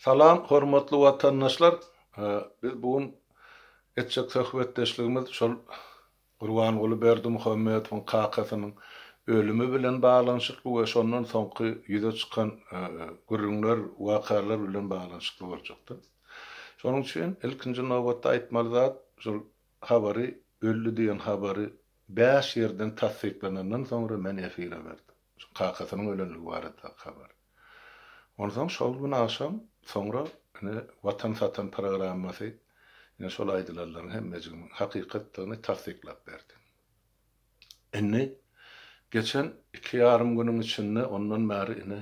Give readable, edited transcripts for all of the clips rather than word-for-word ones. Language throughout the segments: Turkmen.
Salam hormatly watandaşlar! Biz bu gün etjek söhbetdeşligimiz şol Gurbanguly Berdimuhamedowyň kakasynyň ölümi bilen baglanyşykly we şondan soňky ýüze çykan gürrüňler, wakalar bilen baglanyşykly boljakdyr. Şonuň üçin ilkinji nobatda aýtmaly zat şol habary öldi diýen habary bäş ýerden tassyklanandan soňra men efire berdim. Şu kakasynyň ölenligi baradaky habar. Onsoň şol gün agşam soňra ine Watan satan programmasy ine şol aýdylanlaryň hemmejiginiň hakykatdygyny tassyklap berdi. Indi geçen iki ýarym günüň içinde ondan bäri ine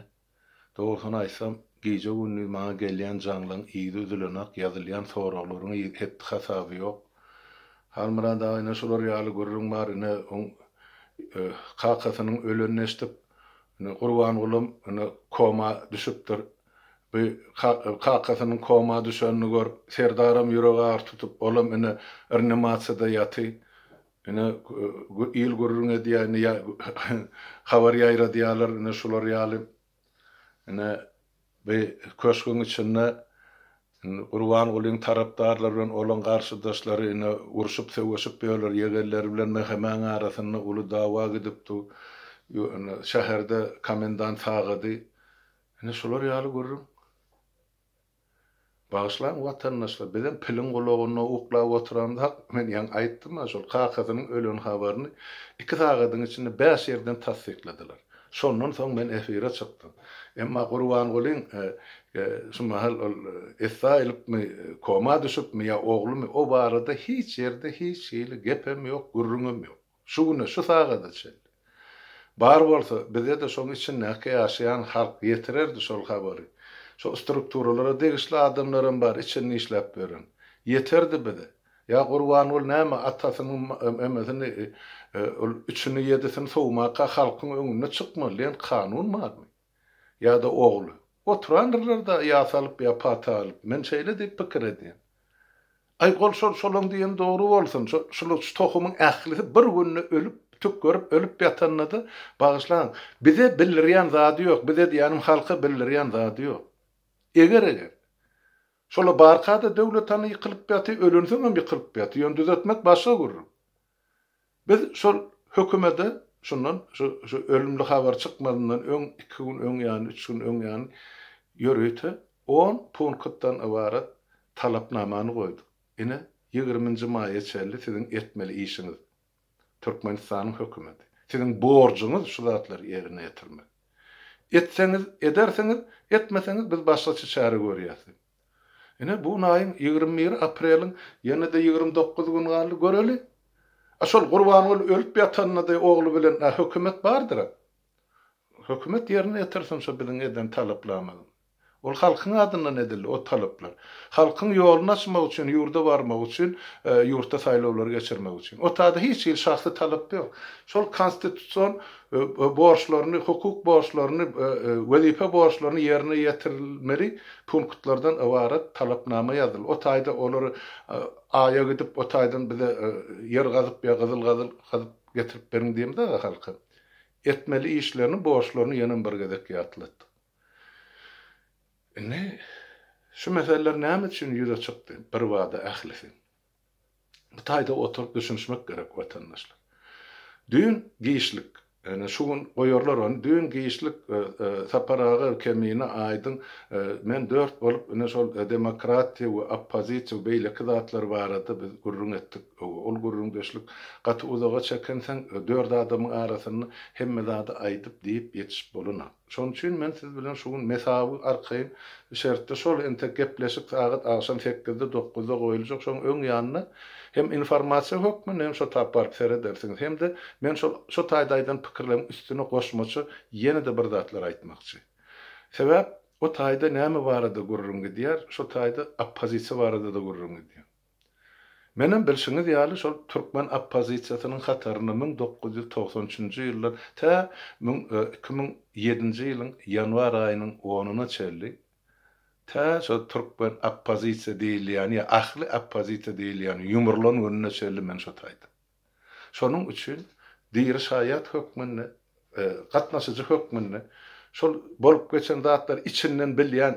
Dogrusyny aýtsam, gije-gündiz maňa gelýän jaňlaň yzy üzülenak, ýazylýan soraglaryň hetdi-hasaby ýok. Halmyrat aga, ine şular ýaly gürrüň bar, ine oň kakasynyň ölenini eşidip, ine Gurbangulam ine koma düşüpdir. Bu kakasynyň koma düşenini görüp, Serdaram ýüregi agyr tutup, olam ine reanimasiýada ýaty. Ine, il gürrüň edýär, indi habar ýaýradýarlar, ine şular ýaly. Ine, bu köşgüň içinde Gurbangulyň tarapdarlary bilen olaň garşydaşlary ine urşup-sögüşip ýörler, ýegenleri bilen MHM-iň arasynda uly dawa gidip dur. Ine, şäherde komendant sagady. Ine şular ýaly gürrüň. Bagyşlaň watandaşlar, bizem piliň gulagynda uklap oturamzak, men ýaňy aýtdym-a, şol kakasynyň ölen habaryny iki sagadyň içinde bäş ýerden tassykladylar. Şondan soň men efire çykdym. Emma Gurbangulyň şu mahal ol essaýylypmy, koma düşüpmi ýa oglumy, o barada hiç ýerde hiç hili gepem ýok, gürrüňem ýok. Şu güne, şu sagada çenli. Bar bolsa, bize-de şoň içindäki ýaşaýan halk ýetirerdi şol habary. Şo strukturalara degişli adamlaram bar, içinde işläp ýören. Ýeterdi bize. Ýa Gurbanguly näme, atasynyň emesini, ol üçüni, ýedisini sowmaka halkyň öňünde çykmaly diýen kanun barmy? Ýa-da ogly. Oturandyrlar-da ýa salyp, ýa pata alyp. Men şeýle diýip pikir edýän. Aý gol şol şolaň diýeni dogry bolsun, şo şul şu tohumyň ählisi bir günde ölüp, tükgerip ölüp ýatanda-da, bagyşlaň, bize bildirýän zady ýok, bize diýýänim halka bildirýän zady ýok. Eger-eger. Şola barka-da döwlet hany ýykylyp ýaty, ölensoňam ýykylyp ýaty, ýöne düzetmek başga gürrüň. Biz şol hökümede şundan şu şu ölümli habar çykmazyndan öň iki gün öň ýany, üç gün öň ýany ýörite on punktdan ybarat talapnamany goýduk. Ine, ýigriminji maýa çenli siziň etmeli işiňiz. Türkmenistanyň hökümeti. Siziň borjuňyz şu zatlary ýerine ýetirmek. Etseňiz edersiňiz, etmeseňiz biz başgaça çäre görýäs diýip. Ine, bu aýyň 21 apreliň ýene-de 29 gün galdy, göreli. A şol Gurbanguly ölüp ýatanda-da ogly bilen a hökümet bardyr-a. Hökümet ýerine ýetirsin şo biziň eden talaplarymyzy. Ol halkyň adyndan edildi o talaplar. Halkyň ýoluny açmak üçin, ýurda barmak üçin, ýurtda saýlawlary geçirmek üçin. O taýda hiç hili şahsy talap ýok. Şol konstitusion borçlaryny, hukuk borçlaryny, wezipe borçlaryny ýerine ýetirilmeli punktlardan ybarat talapnama ýazyldy. O taýda olary Aýa gidip, o taýdan bize ýer gazyp ýa gyzyl gazyp getirip beriň diýemzok-a halka. Etmeli işlerini, borçlaryny ýenem bir gezek ýatlatdyk. Indi şu meseleler näme üçin ýüze çykdy birbada ählisi? Bu taýda oturyp düşünişmek gerek watandaşlar. Düýn giçlik, ýöne şu gün goýarlar ony, düýn giçlik Sapar aga, Kemine, Aýdyň, men dört bolup ine şol demokratiýa we oppozisiýa we beýleki zatlar barada biz gürrüň etdik. Ol gürrüňdeşlik gaty uzaga çekensoň dört adamyň arasynda hemme zady aýdyp, diýip ýetişip bolanok. Şonuň üçin men siz bilen şu gün mesawy arkaýyn şertde şol entek gepleşik sagat agşam sekizde, dokuzda goýuljak, şoň öň ýanynda hem informasiýa hökmünde hem şo tap baryp seredersiňiz hem-de men şol şo taýda aýdan pikirleriň üstüne goşmaça ýene-de bir zatlar aýtmakçy. Sebäp o taýda näme barada gürrüň gidýär, şo taýda oppozisiýa barada-da gürrüň gidýär. Menem bilşiňiz ýaly şol türkmen oppozisiýasynyň hatarynda 1993-nji ýyldan tä 2007-nji ýylyň ýanwar aýynyň onuna çenli tä şol türkmen oppozisiýa diýilýän ýa ahli oppozisiýa diýilýän ýumrulan gününe çenli men şo taýda. Şonuň üçin diri şaýat hökmünde, gatnaşyjy hökmünde şol bolup geçen zatlary içinden bilýän.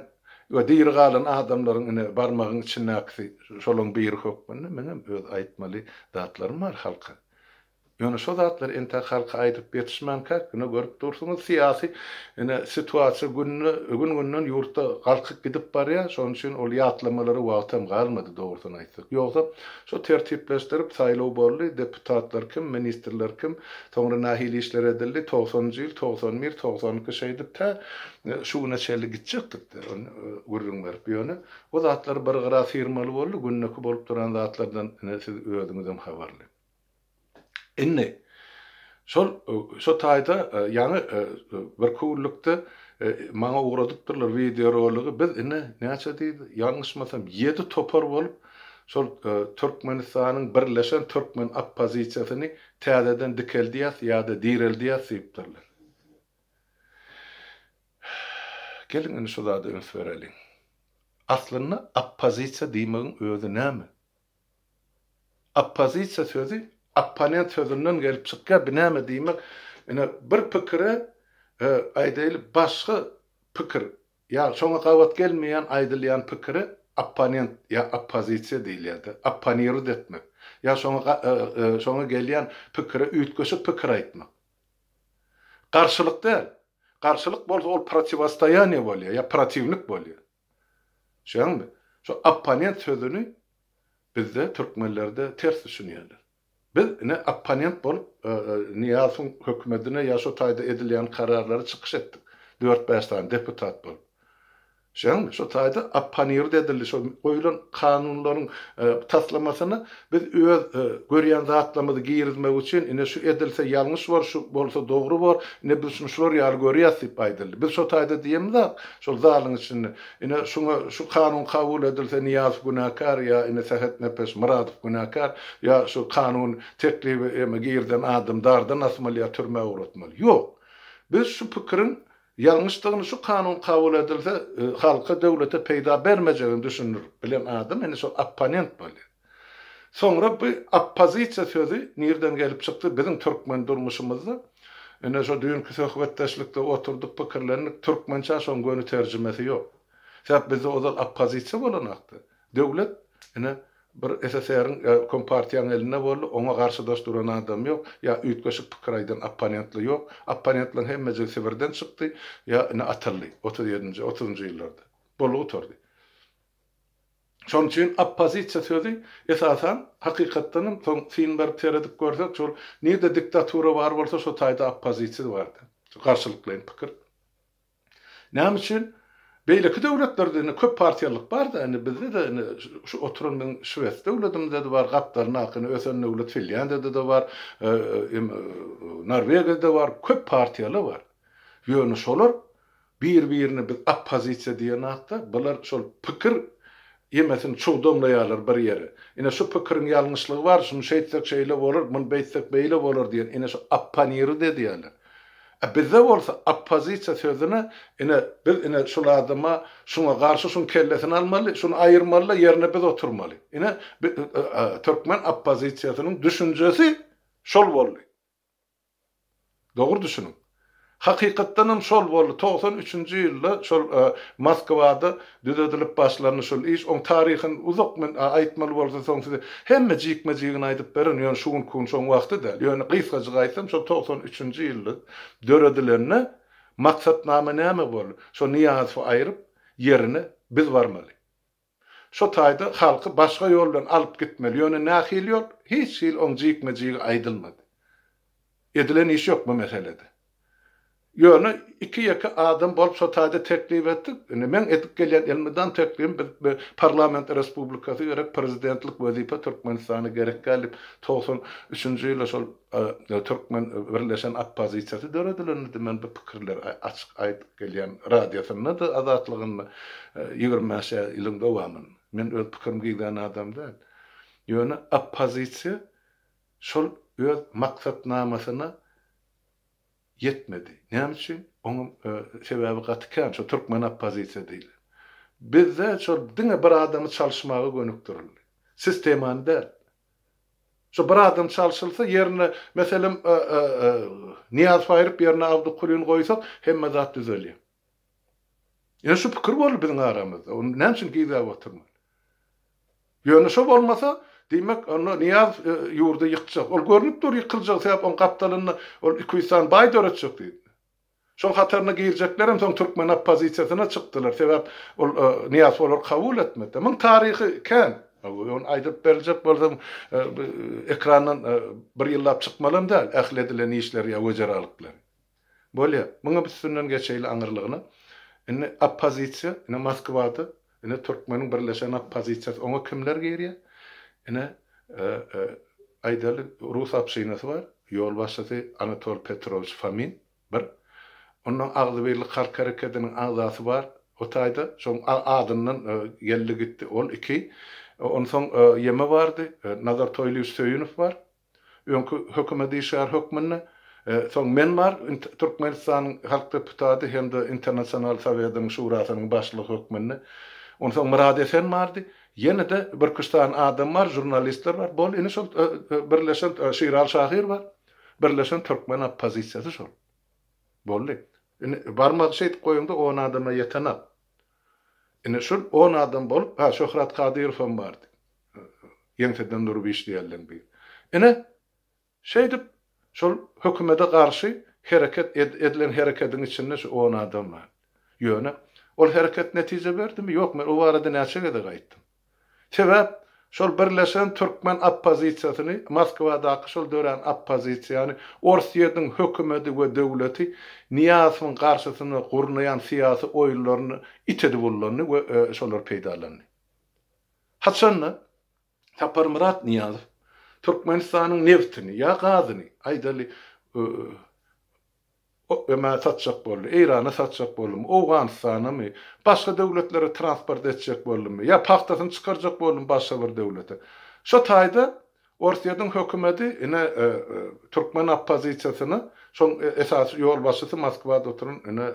We diri galan adamlaryň ine barmagyň içindäkisi şolaň biri hökmünde meňem öz aýtmaly zatlarym bar halka. Ýöne şo zatlary entäk halka aýdyp ýetişmänkäk, ine görüp dursuňyz, syýasy ine situasiýa günde, gün-günden ýurtda galkyp gidip barýar, şonuň üçin ol ýatlamalara wagtam galmady dogrusyny aýtsak. Ýogsa şo tertipleşdirip saýlaw boldy, deputatlar kim, ministrler kim, soňra nähili işler edildi, togsanynjy ýyl, 91, 92 şeýdip tä şu güne çenli gitjekdik-de ony gürrüň berip. Ýöne o zatlary bir gyra syrmaly boldy, gündeki bolup duran zatlardan ine siz özüňizem habarly. Indi şol şo taýda ýaňy birki günlükde maňa ugradypdyrlar wideoroligi. Biz indi näçe diýdi, ýalňyşmasam ýedi topar bolup şol Türkmenistanyň birleşen türkmen oppozisiýasyny täzeden dikeldýäs ýa-da direldýäs diýipdirler. Geliň indi şu zada üns bereliň. Aslynda oppozisiýa diýmegiň özi näme? Oppozisiýa sözi opponent sözünden gelip çykýar, bu näme diýmek? Ine, bir pikire, aýdaýly, başga pikir, ýa şoňa gabat gelmeýän aýdylýan pikire opponent ýa oppozisiýa diýilýär-de, opponirut etmek, ýa şoňa şoňa gelýän pikire üýtgeşik pikir aýtmak. Garşylyk däl. Garşylyk bolsa ol protiwostoýaniýe bolýar ýa protiwnik bolýar. Düşýäňmi? Şu opponent sözüni bizde türkmenlerde ters düşünýärler. Biz ine opponent bolup Nyýazowyň hökümedine ýa şo taýda edilýän kararlara çykyş etdik. Dört-bäş sany deputat bolup. Düşýäňmi? Şo taýda opponirut edildi. Şo goýulan kanunlaryň taslamasyna biz öz görýän zatlarymyzy girizmek üçin ine şu edilse ýalňyş bor, şu bolsa dogry bor, ine biz şuny şular ýaly görýäs diýip aýdyldy. Biz şo taýda diýemizok, şol zalyň içinde, ine şuňa şu kanun kabul edilse Nyýazow günäkär ýa ine Sähetnepes Myradow günäkär ýa şu kanun teklibi eme girizen adam dardan asmaly ýa türmä ugratmaly. Ýok. Biz şu pikiriň ýalňyşdygyny şu kanun kabul edilse halka döwlete peýda bermejegini düşündirip bilen adam ine şol opponent bolýar. Soňra bu oppozisiýa sözi nirden gelip çykdy biziň türkmen durmuşymyzda ine şo düýnki söhbetdeşlikde oturdyk pikirlendik türkmençä şoň göni terjimesi ýok. Sebäp bizde ozal oppozisiýa bolanakdy. Döwlet ine bir SSR-iň ýa kompartiýaň elinde boldy, oňa garşydaş duran adam ýok, ýa üýtgeşik pikir aýdan opponentler ýok. Opponentleň hemmejigi Sibirden çykdy, ýa ine atyldy 37-nji, otuzynjy ýyllarda. Boldy gutardy. Şonuň üçin oppozisiýa sözi esasan hakykatdan hem soň syn berip seredip görsek şol nirde diktatura bar bolsa şo taýda oppozisiýa bardy. Garşylyklaýyn pikir. Näme üçin? Beýleki döwletlerde indi köp partiýalylyk bar-da, indi bizde-de indi şu oturan biziň şwes döwletimizde-de bar, gapdalyndaky indi ösen döwlet Finlýandiýada-da bar, Norwegiýada-da bar, köp partiýaly bar. Ýöne şolar bir-birine biz oppozisiýa diýenakda, bular şol pikir ýemesini çugdamlaýarlar bir ýere. Ine şu pikiriň ýalňyşlygy bar, şuny şeýtsek şeýle bolar, muny beýtsek beýle bolar diýen ine şu opponirut edýärler. A bizde bolsa oppozisiýa sözüne ine biz ine şul adama şuňa garşy şuň kellesini almaly, şuny aýyrmaly-da ýerine biz oturmaly. Ine türkmen oppozisiýasynyň düşünjesi şol boldy. Dogry düşüniň. Hakykatdanam şol boldy. 93-nji ýylda şol Moskwada düzedilip başlandy şol iş. Oň taryhyny uzak men aýtmaly bolsa soň size hemme jikme-jigini aýdyp bererin. Ýöne şu günki gün şoň wagty däl. Ýöne gysgajyk aýtsam şol 93-nji ýylda döredilende maksatnama näme boldy? Şo Nyýazowy aýryp ýerine biz barmaly. Şo taýda halky başga ýol bilen alyp gitmeli. Ýöne nähili ýol? Hiç hili oň jikme-jigi aýdylmady. Edilen iş ýok bu meselede. Ýöne iki-ýeke adam bolup şo taýda teklip etdik. Indi meň edip gelýän elmydam teklibim biz parlament respublikasy gerek, prezidentlik wezipe Türkmenistana gerek däl diýip 93-nji ýylda şol Türkmen birleşen oppozisiýasy döredilenidi men bu pikirleri açyk aýdyp gelýän radiosynda-da Azatlygynda 25 ýylyň dowamynda. Men öz pikirimi gizlän adam däl. Ýöne oppozisiýa şol öz maksatnamasyna ýetmedi. Näme üçin? Onuň sebäbi gaty kän, şo türkmen oppozisiýa diýilýän. Bizde şol diňe bir adamy çalyşmaga gönükdirildi. Sistemany däl. Şu bir adam çalşylsa ýerine meselem Nyýazowy aýryp ýerine Abdykulyny goýsak hemme zat düzelýär. Ine şu pikir boldy biziň aramyzda. Ony näme üçin gizläp oturmaly? Ýöne şo bolmasa, diýmek, onda Nyýazow ýurdy ýykjak. Ol görnüp dur ýykyljak, sebäp oň gapdalynda ol iki-üç sany baý döretjek diýdi. Şoň hataryna girjeklerem soň türkmen oppozisiýasyna çykdylar. Sebäp ol Nyýazow olary kabul etmedi. Muň taryhy kän. Ony aýdyp beriljek bolsam, ekrandan bir ýyllap çykmalam däl, ähli edilen işleri ýa wejeralyklary. Bolýa, muňam üstünden geçeýli aňyrlygyna. Indi oppozisiýa, ine Moskwada, ine türkmeniň birleşen oppozisiýasy, oňa kimler girýär? Ine, aýdaly, rus obşinasy bar, ýolbaşçysy Anatol Petrowiç Fomin, bir. Ondan Agzybirlik halk herekediniň agzasy bar, o taýda, şoň adyndan geldi gitdi, ol iki. Onsoň ýeme bardy, Nazar Toýlyýewiç Söýünow bar. Öňki hökümet işgäri hökmünde, soň men bar, Türkmenistanyň halk deputady hem-de Internasional Sowetiniň Şurasynyň başlygy hökmünde. Onsoň Myrat Esen bardy. Ýene-de birküç sany adam bar, žurnalistler bar. Bol, ine şol birleşen Şiraly şahyr bar. Birleşen türkmen oppozisiýasy şol. Boldy. Indi barmagy şeýdip goýaňda on adama ýetenak. Ine şol on adam bolup, ha Şöhrat Kadyrowam bardy. Ýeňseden durup işleýänleň biri. Ine, şeýdip, şol hökümete garşy hereket edilen herekediň içinde şu on adam bar. Ýöne, ol hereket netije berdimi? Ýok, men o barada näçe gezek aýtdym. Sebäp, şol birleşen türkmen oppozisiýasyny, Moskwadaky şol dörän oppozisiýany Orsýetiň hökümeti we döwleti Nyýazowyň garşysyna gurnaýan syýasy oýunlaryny it edip ullandy we şolar peýdalandy. Haçanda Saparmyrat Nyýazow Türkmenistanyň nebtini ýa gazyny, aýdaly, nämä satjak boldy, Eýrana satjak boldumy, Owganystanamy, başga döwletlere transport etjek boldumy, ýa pagtasyny çykarjak boldumy başga bir döwlete. Şo taýda Orsýetiň hökümeti ine türkmen oppozisiýasyna şoň esasy ýolbaşçysy Moskwada oturan ine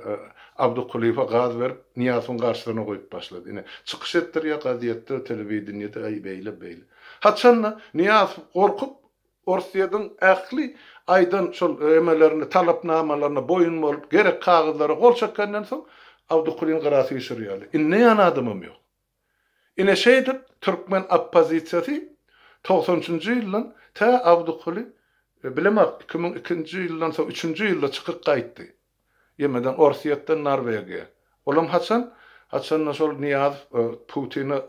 Abdykulyýewe gaz berip Nyýazowyň garşysyna goýup başlady. Ine çykyş etdirýär gazetde, telewideniýede aý beýle beýle. Haçanda Nyýazow gorkup Orsýetiň ähli aýdan şol emelerini talapnamalaryna boýun bolup gerek kagyzlara gol çekenden soň Abdykulyny gyra süýşürýärler. Indeýän adamam ýok. Ine şeýdip türkmen oppozisiýasy 93 üçünji ýyldan tä Abdykuly bilemok 2002-nji ýyldan soň üçünji ýylda çykyp gaýtdy. Ýemeden Orsýetden Norwegiýa. Olam haçan? Haçanda şol Nyýazow Putine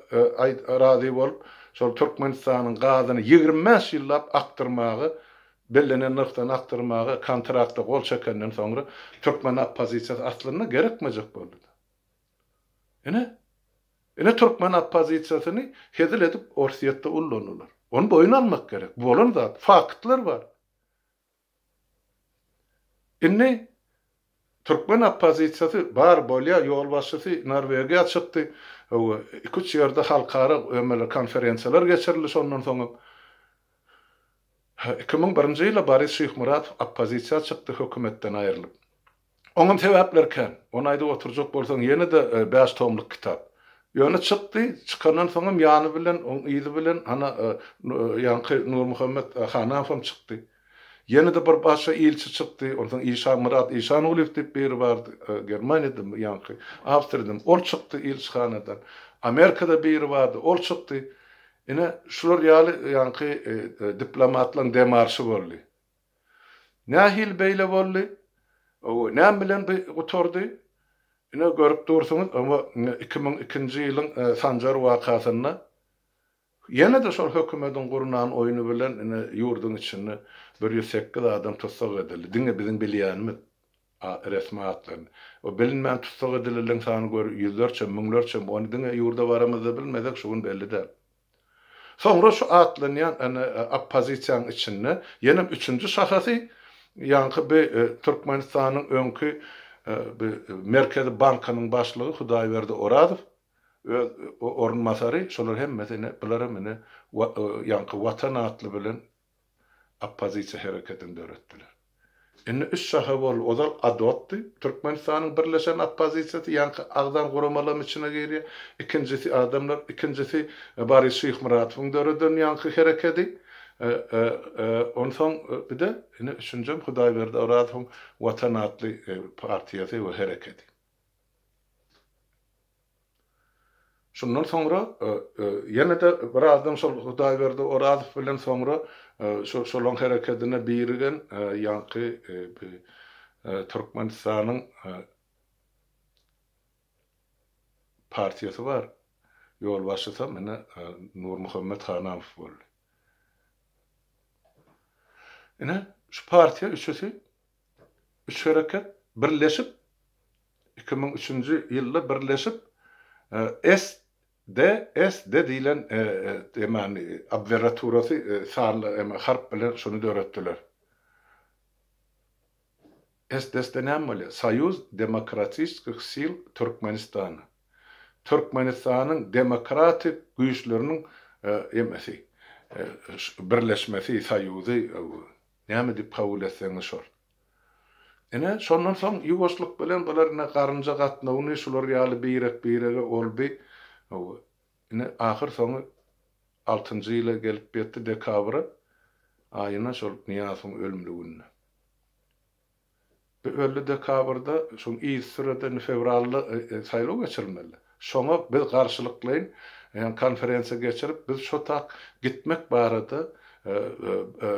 razy bolup şol Türkmenistanyň gazyny 25 ýyllap akdyrmaga bellenen nyrhdan akdyrmaga kontrakta gol çekenden soňra türkmen oppozisiýasy aslynda gerekmejek boldy. Ine, ine türkmen oppozisiýasyny hezil edip Orsýetde ullandylar. Ony boýun almak gerek. Bolan zat, faktlar bar. Indi türkmen oppozisiýasy bar bolýar, ýolbaşçysy Norwegiýa çykdy. Hawa, iki-üç ýerde halkara ömeler, konferensiýalar geçirildi şondan soňam. 2001-nji ýylda Boris Şyhmyradow oppozisiýa çykdy hökümetden aýrylyp. Oňam sebäpleri kän. Ony aýdyp oturjak bolsaň ýene-de bäş tomluk kitap. Ýöne çykdy, çykandan soňam ýany bilen, oň yzy bilen hana ýaňky Nurmuhammet Hanawam çykdy. Ýene-de bir başga ilçi çykdy. Onsoň Işanmyrat Işangulyýew diýip biri bardy, Germaniýadamy ýaňky, Awstriýadamy, ol çykdy ilçihanadan. Amerikada biri bardy, ol çykdy. Ine, şular ýaly ýaňky diplomatlaryň demarşy boldy. Nähili beýle boldy? Owo, näme bilen bu gutardy? Ine, görüp dursuňyz, oňa 2002-nji ýylyň Sanjar wakasynda ýene-de şol hökümediň gurnan oýny bilen ine ýurduň içinde 108 adam tussag edildi. Diňe biziň bilýänimiz resmi atlaryny. O bilinmän tussag edilenleriň sany gör ýüzlerçe, müňlerçe, ony diňe ýurda baramyzda bilmesek şu gün belli däl. Soňra şu atlanýan ene oppozisiýanyň içinde ýenem üçünji şahasy ýaňky bi Türkmenistanyň öňki bi Merkezi bankynyň başlygy Hudaýberdi Orazow öz orunbasary şolar hemmesi ine bularam ine ýaňky Watan atly bilen oppozisiýa hereketini döretdiler. Indi üç şaha boldy. Ozal ADOT-dy, Türkmenistanyň birleşen oppozisiýasy, ýaňky agzan guramalaryň içine girýär. Ikinjisi adamlar, ikinjisi Boris Şyhmyratowyň döreden ýaňky herekedi. Onsoň bir-de indi üçünjem Hudaýberdi Orazowyň Watan atly partiýasy we herekedi. Şundan soňra ýene-de birazdan şol Hudaýberdi Orazow bilen soňra şo şolaň herekedine birigen ýaňky Türkmenistanyň partiýasy bar. Ýolbaşçysam ine Nurmuhammet Hanamow boldy. Ine şu partiýa üçüsi üç hereket birleşip 2003-nji ýylda birleşip SDS diýlen emani abweraturasy sanly eme harp bilen şuny döretdiler. SDS-de näme bolýar? Soýuz demokratiçeskih sil Türkmenistana. Türkmenistanyň demokratik güýçleriniň emesi, birleşmesi, soýuzy, näme diýip kabul etseňiz şol. Ine, şondan soň ýuwaşlyk bilen bular ine garynja gatnawyny şular ýaly birek-birege ol-bi, ine, ahyr soňy altynjy ýyla gelip ýetdi dekabra aýyna şol Nyýazowyň ölümli gününe. Bu öldi dekabrda, şoň yzysüre-de indi fewralda saýlaw geçirilmeli. Şoňa biz garşylyklaýyn konferensiýa geçirip, biz şo tak gitmek barada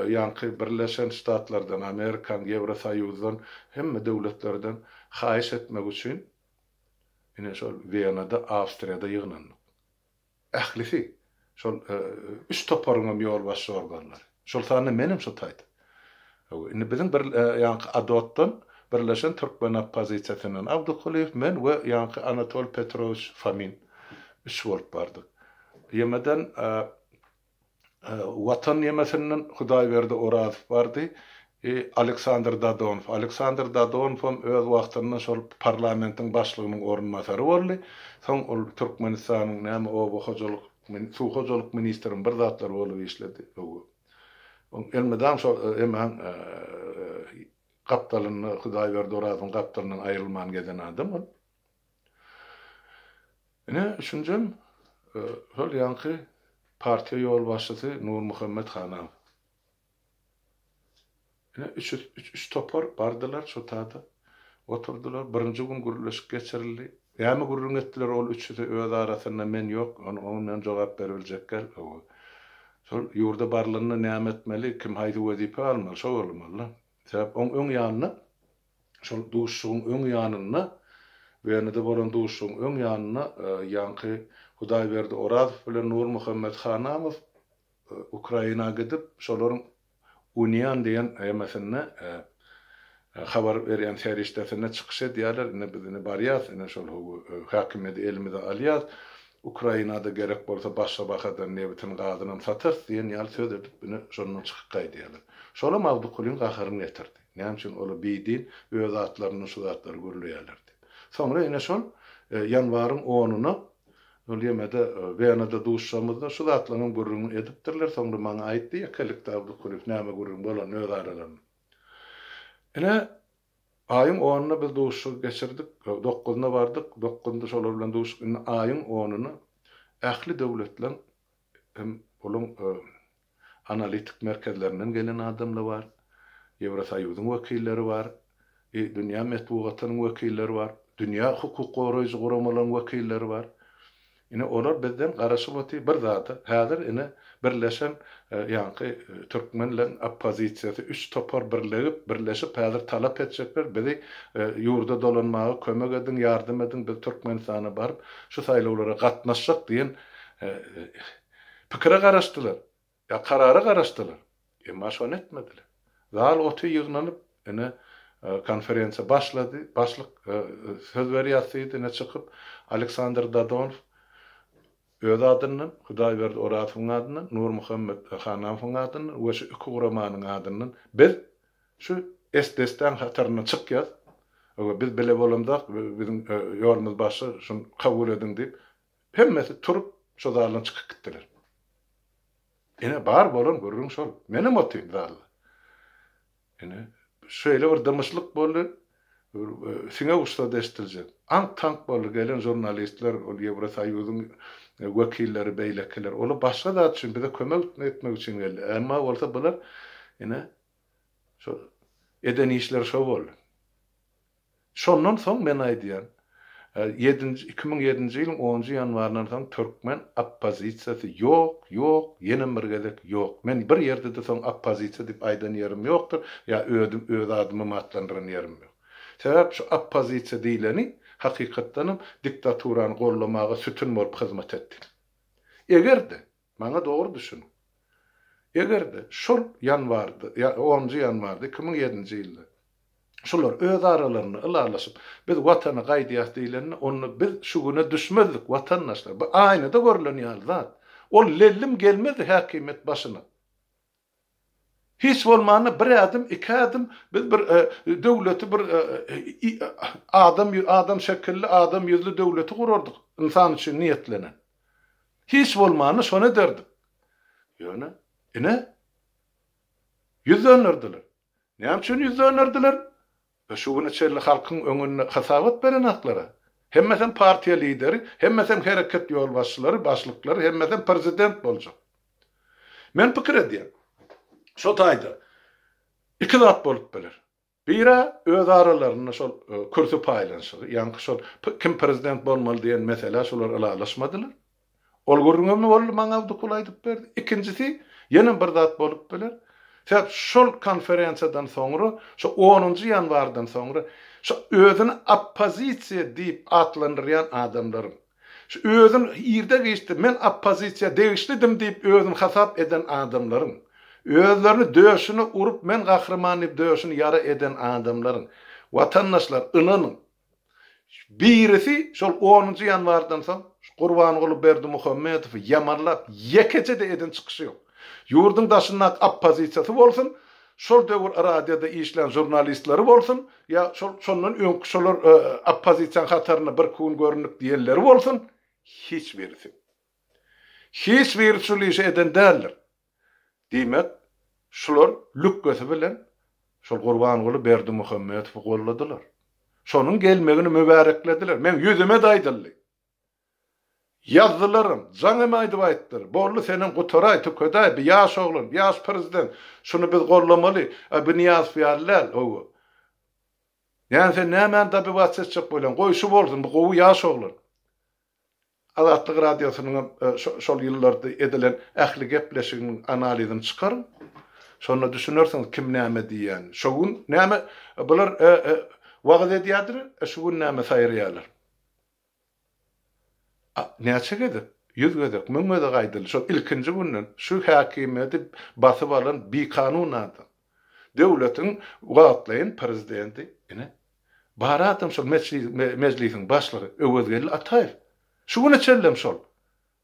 ýaňky Birleşen Ştatlardan, Amerikan, Ýewrosoýuzdan, hemme döwletlerden haýyş etmek üçin ine şol Wenada, Awstriýada ýygnandyk. Ählisi, şol üç toparyňam ýolbaşçy organlary. Şol sanda menem şo taýda. Hawa, indi biziň bir ýaňky ADOT-dan, Birleşen Türkmen Oppozisiýasyndan Abdykulyýew, men we ýaňky Anatol Petrowiç Fomin üç bolup bardyk. Ýemeden Watan ýemesinden Hudaýberdi Orazow bardy, i Aleksandr Dadonow. Aleksandr Dadonowam öz wagtynda şol parlamentiň başlygynyň orunbasary boldy. Soň ol Türkmenistanyň näme oba hojalyk, suw hojalyk ministrimi bir zatlar bolup işledi. Oň elmydam şol emäň gapdalynda Hudaýberdi Orazowyň gapdalyndan aýrylman gezen adam ol. Ine, üçünjem şol ýaňky partiýa ýolbaşçysy Nurmuhammet Hanaw. Ine, üç, üç topar bardylar şo tada. Oturdylar. Birinji gün gürleşik geçirildi. Näme gürrüň etdiler ol üçüsi öz arasynda men ýok, ony oňa men jogap beribiljek däl. Hawa. Şol ýurda barlanda näme etmeli, kim haýsy wezipe almaly, şo bolmaly-da. Sebäp oň öň ýanynda Şol duşuşygyň öň ýanynda, Wenada bolan duşuşygyň öň ýanynda ýaňky Hudaýberdi Orazow bilen Nurmuhammet Hanamow Ukraina gidip, şolaryň UNIAN diýen emesinde habar berýän serişdesinde çykyş edýärler, ine biz ine barýas, ine şol häkimiýeti elimize alýas, Ukrainada gerek bolsa başga bahadan nebitini gazynam satarys diýen ýaly söz edip ine şondan çykyp gaýdýarlar. Şolam Abdykulyň gaharyny getirdi. Näme üçin olar bidin öz atlaryndan şu zatlary gürleýärler diýip. Soňra ine şol ýanwaryň onuna ol ýemede Wenada duşuşamyzda şu zatlaryňam gürrüňini edipdirler. Soňra maňa aýtdy ýekelikde Abdykulyýew näme gürrüň bolanyny öz aralarynda. Ine aýyň onuna biz duşuşygy geçirdik. Dokuzyna bardyk. Dokuzynda şolar bilen duşuşyk. Indi aýyň onuna ähli döwletleň hem olaň analitik merkezlerinden gelen adamlar bar, Ýewrosoýuzyň wekilleri bar, dünýä metbugatynyň wekilleri bar, dünýä hukuk goraýjy guramalaryň wekilleri bar. Ine, olar bizden garaşyp otyr bir zada, häzir ine birleşen ýaňky türkmenleň oppozisiýasy üç topar birlegip, birleşip häzir talap etjekler, bizi ýurda dolanmaga kömek ediň, ýardam ediň, biz Türkmenistana baryp şu saýlawlara gatnaşjak diýen Pikire garaşdylar. Ýa karara garaşdylar. Emma şony etmediler. Zal oty ýygnanyp, ine, konferensiýa başlady. Başlyk söz berýär diýdi, ine çykyp, Aleksandr Dadonow öz adyndan, Hudaýberdi Orazowyň adyndan, Nurmuhammet Hanamowyň adyndan we şu iki guramanyň adyndan biz şu SDSD-niň hataryndan çykýas. Biz bile bolamzok, biziň ýolumyz başga, şuny kabul ediň diýip, Hemmesi turup, şo zaldan çykyp gitdiler. Ine, bar bolan gürrüň şol. Menem otyryn zalda. Ine, şeýle bir dymyşlyk boldy, bir siňek uçsa-da eşidiljek. Aňk-taňk boldy, gelen žurnalistler, ol Ýewrosoýuzyň wekilleri, beýlekiler. Olar başga zat üçin, bize kömek etmek üçin geldi. Emma bolsa bular, ine, şo eden işleri şo boldy. Şondan soň men aýdýan. Ýedinji, 2007-nji ýylyň onunjy ýanwaryndan soň türkmen oppozisiýasy ýok, ýok, ýenem bir gezek ýok. Men bir ýerde-de soň oppozisiýa diýip aýdan ýerim ýokdur, ýa özüm öz adymam atlandyran ýerim ýok. Sebäp şu oppozisiýa diýleni hakykatdanam diktaturany gollamaga sütün bolup hyzmat etdi. Eger-de, maňa dogry düşüniň, eger-de şol ýanwarda, ýa onunjy ýanwarda 2007-nji ýylda Şular öz aralarynda ylalaşyp, biz Watana gaýdýas diýlende, onda biz şu güne düşmezdik, watandaşlar. Bu aýnada görlen ýaly zat. Ol lellim gelmezdi häkimiýet başyna. Hiç bolmanda bir ädim, iki ädim biz bir döwleti bir adam adam şekilli, adam ýüzli döwleti gurardyk, ynsan üçin niýetlenen. Hiç bolmanda şony ederdik. Ýöne, ine, ýüz dönderdiler. Näme üçin ýüz dönderdiler? E şu güne çenli halkyň öňünde hasabat berenaklara. Hemmesem partiýa lideri, hemmesem hereket ýolbaşçylary, başlyklary, hemmesem prezident boljak. Men pikir edýän, şo taýda iki zat bolup biler. Biri öz aralarynda şol kürsi paýlanyşygy, ýaňky şol kim prezident bolmaly diýen meselä şolar ylalaşmadylar. Ol gürrüňem boldy, maňa Abdykul aýdyp berdi. Ikinjisi, ýene bir zat bolup biler. Sebäp şol konferensiýadan soňra, şo onunjy ýanwardan soňra, şo özüni oppozisiýa diýip atlandyrýan adamlaryň, şu özüni irde-giçde men oppozisiýa degişlidim diýip özüni hasap eden adamlaryň, özlerini döşüne urup men gahryman diýip döşüni ýara eden adamlaryň, watandaşlar ynanyň, Birisi şol onunjy ýanwardan soň Gurbanguly Berdimuhamedowy ýamanlap ýekeje-de eden çykyşy ýok. Ýurduň daşyndaky oppozisiýasy bolsun, şol döwür radioda işlän žurnalistleri bolsun, ýa şol şondan öňki şolar oppozisiýanyň hatarynda birki gün göründik diýenleri bolsun, hiç birisi. Hiç biri şul işi eden däldir. Diýmek, şular lükgesi bilen şol Gurbanguly Berdimuhamedowy golladylar. Şonuň gelmegini mübäreklediler. Meň ýüzüme-de aýdyldy. Ýazdylaram, jaň hem aýdyp aýtdylar. Boldy, senem gutaraý, tükedäý, bi ýaş oglan, ýaş prezident, şuny biz gollamaly, a bi Nyýazow ýaly däl, hawa. Näme sen nämäni dobiwats etjek bolýaň, goý şu bolsun, bu gowy ýaş oglan. Azatlyk Radiosynyňam şol ýyllarda edilen ähli gepleşiginiň analizini çykaryň. Şonda düşünersiňiz kim näme diýýänini. Şo gün näme bular wagyz edýärdiler, şu gün näme saýraýarlar. Näçe gezek, ýüz gezek, müň gezek aýdyldy. Şol ilkinji günden şu häkimiýeti basyp alan bikanun adam. Döwletiň wagtlaýyn prezidenti ine Bar adam şol mejlisiň başlygy Öwezgeldi Ataýew. Şu güne çenlem şol.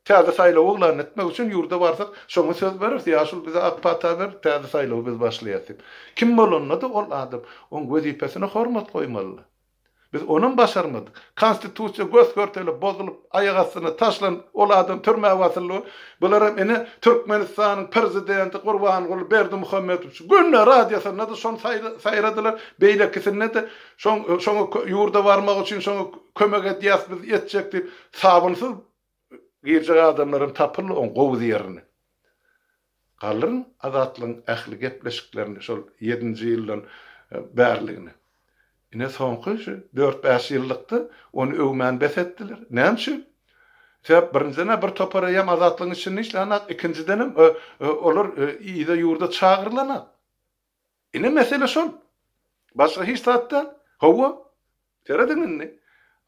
Täze saýlaw yglan etmek üçin ýurda barsak, şoňa söz bereris, ýaşuly bize ak pata ber, täze saýlawy biz başlaýas diýip. Kim bolanda-da ol adam oň wezipesine hormat goýmalydy. Biz onam başarmadyk. Konstitusiýa gös-görtele bozulyp, aýak astyna taşlanyp, ol adam türmä basyldy. Bularam ine Türkmenistanyň prezidenti Gurbanguly Berdimuhamedowiç günde radiosynda-da şony saýradylar, beýlekisinde-de şoň şoňa ýurda barmak üçin şoňa kömek edýäs biz etjek diýip sabynsyz girjek adamlaram tapyldy oň gowy ýerini. Galdyryň Azatlygyň ähli gepleşiklerini şol ýedinji ýyldan bärligine. Ine soňky şu dört-bäş ýyllykda ony öwmän bes etdiler. Näme üçin? Sebäp birinjiden-ä bir topar eýýäm Azatlygyň içinde işlänok, ikinjidenem olar yza ýurda çagyrylanok. Ine mesele şol. Başga hiç zat däl. Hawa, serediň indi.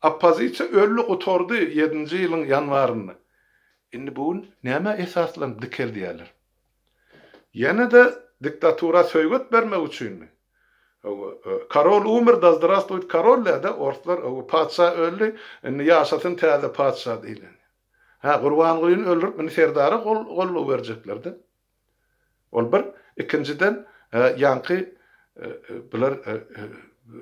Oppozisiýa öldi, gutardy ýedinji ýylyň ýanwarynda. Indi bu gün nämä esaslanyp dikeldýärler? Ýene-de diktatura söýget bermek üçinmi? Hawa, korol umr, da zdrastwuýt korol diýýär-de orslar, hawa, patyşa öldi, indi ýaşasyn täze patyşa diýlen. Hä, Gurbangulyny öldürip, indi Serdara gol gollugy berjekler-de. Ol bir. Ikinjiden, ýaňky bular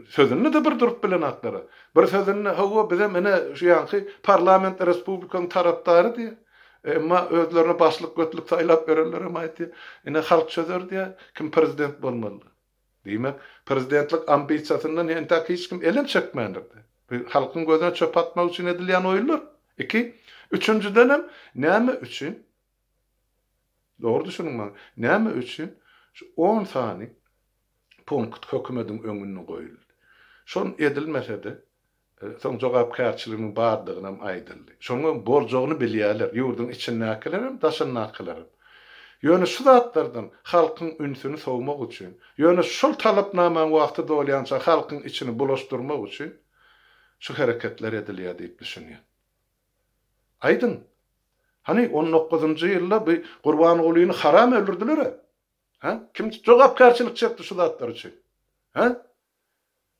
sözünde-de bir durup bilenaklar. Bir sözünde, hawa, bizem ine şu ýaňky parlament respublikanyň tarapdary diýýär. Emma özlerine başlyk götlük saýlap berenlerem aýtýar. Ine halk çözer diýýär, kim prezident bolmaly. Diýmek, prezidentlik ambisiýasyndan entäk hiç kim elem çekmändir. Bu halkyň gözüne çöp atmak üçin edilýän oýunlar. Iki. Üçünjidenem, näme üçin Dogry düşüniň maňa. Näme üçin şu on sany punkt hökümediň öňünde goýuldy? Şol edilmese-de, Soň jogapkärçiliginiň bardygynam aýdyldy. Şonuň boljagyny bilýärler, ýurduň içindäkilerem, daşyndakylaram. Ýöne şu zatlardan halkyň ünsüni sowmak üçin, ýöne şol talapnamaň wagty dolýança halkyň içini bulaşdyrmak üçin şu hereketler edilýär diýip düşünýän. Aýdyň, hany on dokuzynjy ýylda bi Gurbangulyny haram öldürdiler-ä? Hä? Kim jogapkärçilik çekdi şu zatlar üçin? Hä?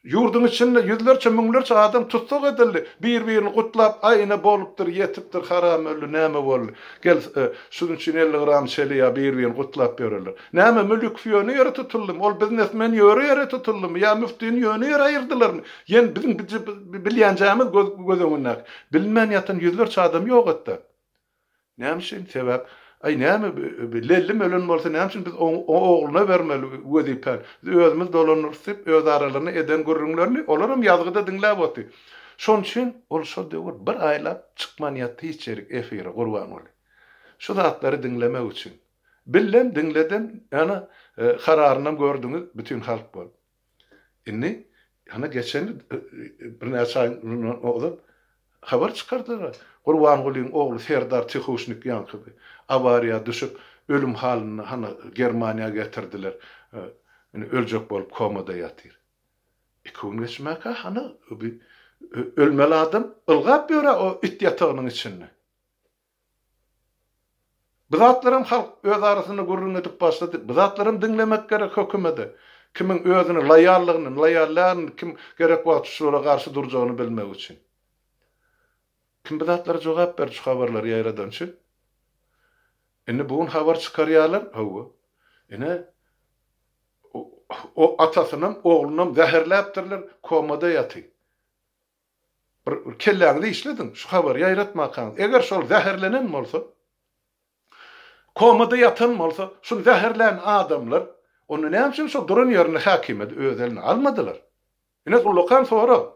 Ýurduň içinde ýüzlerçe, müňlerçe adam tussag edildi. Bir-birini gutlap, aý ine bolupdyr, ýetipdir, haram öldi, näme boldy? Gel, şunuň üçin 50 gram çeli ýa bir-birini gutlap ýörerler. Näme, Mülükow ýöne ýere tutuldymy? Ol biznesmen ýöre ýere tutuldymy? Ýa müftini ýöne ýere aýyrdylarmy? Ýene biziň bilýänjämiz göz öňündäki. Bilinmän ýatan ýüzlerçe adam ýok etdi. Näme üçin? Sebäp, aý näme Lellim ölen bolsa näme üçin biz oň ogluna bermeli wezipäni? Biz özümiz dolandyrys diýip öz aralarynda eden gürrüňlerini olaram ýazgyda diňläp otyr. Şonuň üçin ol şol döwür bir aýlap çykman ýatdy hiç ýerik efire Gurbanguly. Şu zatlary diňlemek üçin. Billem diňledem ana kararynam gördüňiz bütin halk bolup. Indi hany geçen birnäçe aý mundan ozal habar çykardylar. Gurbangulyň ogly Serdar Tihuşnik ýaňky awariýa düşüp ölüm halynda hany Germaniýa getirdiler. Indi öljek bolup komada ýatyr. Iki gün geçmäkä hany ölmeli adam ylgap ýör-ä o it ýatagynyň içinde. Bu zatlaram halk öz arasynda gürrüň edip başlady. Bu zatlaram diňlemek gerek hökümede. Kimiň özüne loýallygyny, loýal dälini, kim gerek wagt şulara garşy durjagyny bilmek üçin. Kim bu zatlara jogap berdi şu habarlary ýaýradan üçin? Indi bu gün habar çykarýarlar, hawa. Ine, o atasynam, oglunam zäherläpdirler, komada ýaty. Bir kelläňizi işlediň, şu habary ýaýratmakaňyz. Eger şol zäherlenen bolsa, komada ýatan bolsa, şuny zäherlän adamlar, onda näme üçin şol duran ýerinde häkimiýeti öz eline almadylar? Ine ullakan sorag.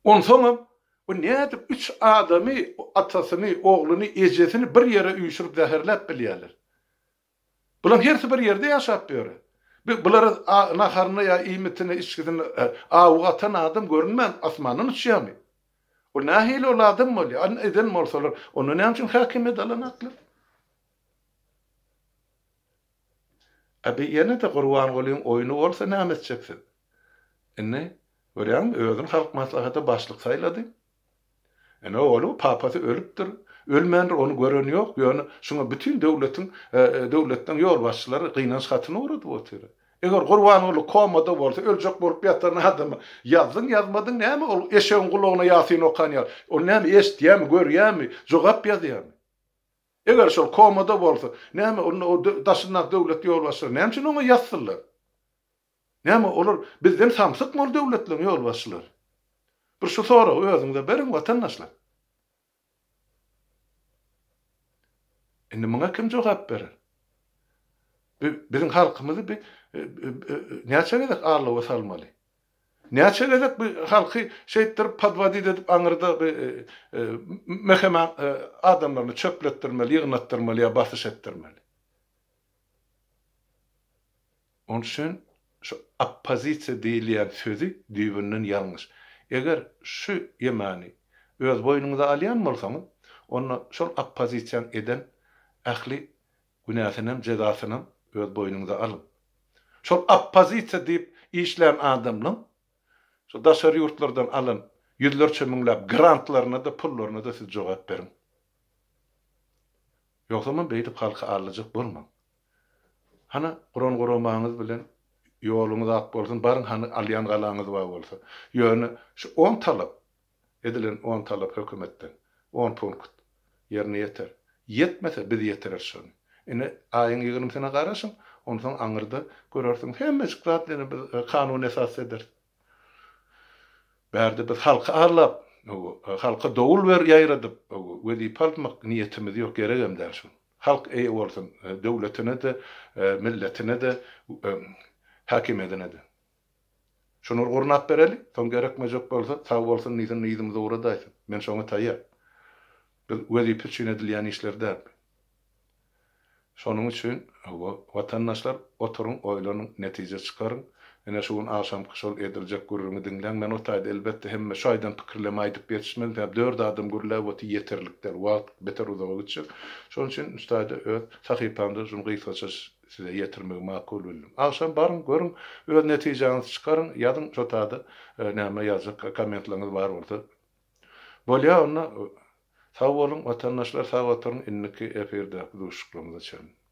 Onsoňam, bu nädip üç adamy, atasyny, ogluny, ejesini bir ýere üýşürip zäherläp bilýärler? Bularyň hersi bir ýerde ýaşap ýör. Bu bulara naharyny ýa iýmitini, içgisini awuga atan adam görünmän asmandan uçýarmy? Ol nähili ol adam bolýar? An eden bolsalar, onda näme üçin häkimiýet alanaklar? A bi ýene-de Gurbangulyň oýny bolsa näme etjek siz? Indi görýäňmi, özüni Halk Maslahata başlyk saýlady. Ene ogly papasy ölüpdir. Ölmändir, ony gören ýok. Ýöne şuňa bütin döwletiň, döwletleň ýolbaşçylary gynanç hatyny ugradyp otyr. Eger Gurbanguly komada bolsa, öljek bolup ýatan adama ýazdyň, ýazmadyň näme ol eşegiň gulagyna ýasyn okan ýaly. Ol näme eşitýärmi, görýärmi, jogap ýazýarmy? Eger şol komada bolsa, näme onda o daşyndaky döwlet ýolbaşçylary näme üçin oňa ýazsynlar? Näme olar bizden samsykmy ol döwletleriň ýolbaşçylary? Bir şu soragy özüňize beriň watandaşlar. Indi muňa kim jogap berer? Bi biziň halkymyzy bi näçe gezek aldawa salmaly? Näçe gezek bi halky şeýtdirip podwodit edip aňyrda bi MHM adamlaryny çöpletdirmeli, ýygnatdyrmaly ýa basyş etdirmeli? Onuň üçin şu oppozisiýa diýilýän sözi düýbünden ýalňyş. Eger şu ýemany öz boýnuňyza alýan bolsaňyz, onda şol oppozisiýaň eden ähli günäsinem, jezasynam öz boýnuňyza alyň. Şol oppozisiýa diýip işlän adamlaň şu daşary ýurtlardan alan ýüzlerçe müňläp grantlaryna-da, pullaryna-da siz jogap beriň. Ýogsamam beýdip halky aldajak bolmaň. Hany guran guramaňyz bilen ýoluňyz ak bolsun baryň hany alýan galaňyz bar bolsa. Ýöne şu on talap edilen on talap hökümetden on punkt ýerine ýeter. Ýetmese biz ýetireris şony. Ine aýyň ýigrimisine garaşyň onsoň aňyrda görersiňiz hemmejik zat ine biz kanun esasda ederis. Bärde biz halky aldap halka dowul ber ýaýradyp wezipe almak niýetimiz ýok geregem däl şol. Halk eýe bolsun döwletine-de, milletine-de, häkimiýedine-de. Şuny bir gurnap bereli, soň gerekmejek bolsa, sag bolsun diýsin, yzymyza ugradaýsyn. Men şoňa taýýar. Biz wezipe üçin edilýän işler däl. Şonuň üçin, hawa, watandaşlar, oturyň, oýlanyň, netije çykaryň. Ine şu gün agşamky şol ediljek gürrüňi diňläň. Men o taýda elbetde hemme şu aýdan pikirlerimi aýdyp ýetişmedim. Sebäbi dört adam gürläp otyr ýeterlik däl. Wagt beter uzaga gitjek. Şonuň üçin şu taýda öz sahypamda şuny gysgaça size ýetirmegi makul bildim. Agşam baryň, görüň, öz netijäňizi çykaryň, ýazyň şo taýda näme ýazjak kommentlaryňyz bar bolsa. Bolýa onda sag boluň watandaşlar sag oturyň indiki efirdäki duşuşyklarymyza çenli.